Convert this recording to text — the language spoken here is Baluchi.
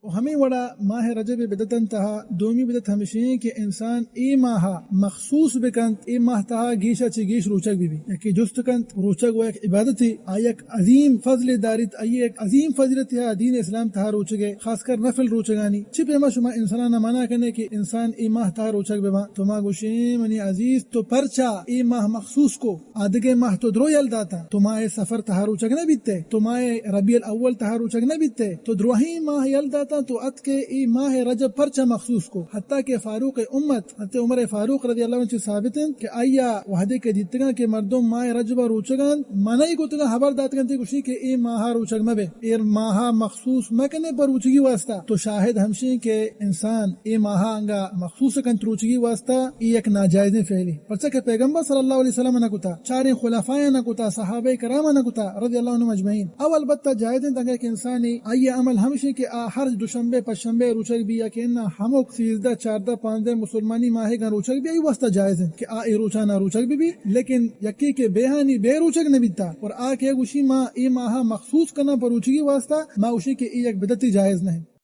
و ہمے وڑا ماہ رجب ءِ بدعتاں تہا دومی بدعت ہمشی ایں کہ انسان اے ماہ ءَ مخصوص بکنت، اے ماہ تہا گیش ءَ چہ گیش روچگ بہ بیت۔ یکے جست کنت، روچگ وَ یک عبادتے، آ یک عظیم فضلے داریت، آئی یک عظیم فضیلتے ءَ دین اسلام تہا روچگ ءِ، خاص کر نفل روچگانی۔ چے پیما شما انساناں منع کنے کہ انسان اے ماہ تہا روچگ بہ باں؟ تو ما گوشیں، منی عزیز، تو پرچا اے ماہ مخصوص کو؟ آ دگہ ماہ تو درو یل داتاں، تو ماہ صفر تہا روچگ نہ بیتے، تو ماہ ربیع الاول تہا روچگ نہ بیتے، تو دروہیں ماہ یل داتاں، تو اتکے اے ماہ رجب پرچا مخصوص کو؟ حتیٰ کہ فاروق امت حضرت عمر فاروق رضی اللہ عنہ چہ ثابت انت کہ آئی ءَ وہدے کہ دیتگاں کہ مردم ماہ رجب ءَ روچگ انت، منعی کتگاں، ہبر داتگ انت، گوشی کہ اے ماہ ءَ روچگ مہ بے، اے ماہ ءَ مخصوص مہ کنے پر روچگی واسطہ۔ تو شاہد ہمشی کہ انسان اے ماہ ءَ انگا مخصوص کنت روچگی واسطہ، اے یک ناجائزیں فعلے۔ پرچا کہ پیغمبر صلی اللہ علیہ وسلم نہ کتا، چاریں خلفایاں نہ کتا، صحابہ کرام نہ کتا، رضی اللہ عنہم اجمعین۔ او البتہ جائز انت اگاں کہ انسانے، آئی عمل ہمشی کہ آ ہر دوشنبے، پشنبے روچگ بی یا کہ اناں ہمک سیزدہ، چاردہ، پانزدہ مسلمانی ماہگاں روچگ بی، آئی واسطہ جائز انت کہ آ اے روچانا روچگ بہ بی، لیکن یکے کہ بے ہانی بے روچگ نہ بیتا اور آ کہ گوشی ما اے ماہ مخصوص کناں پر روچگی واسطہ، ما گوشی کہ اے یک بدعتے، جائز نہ انت۔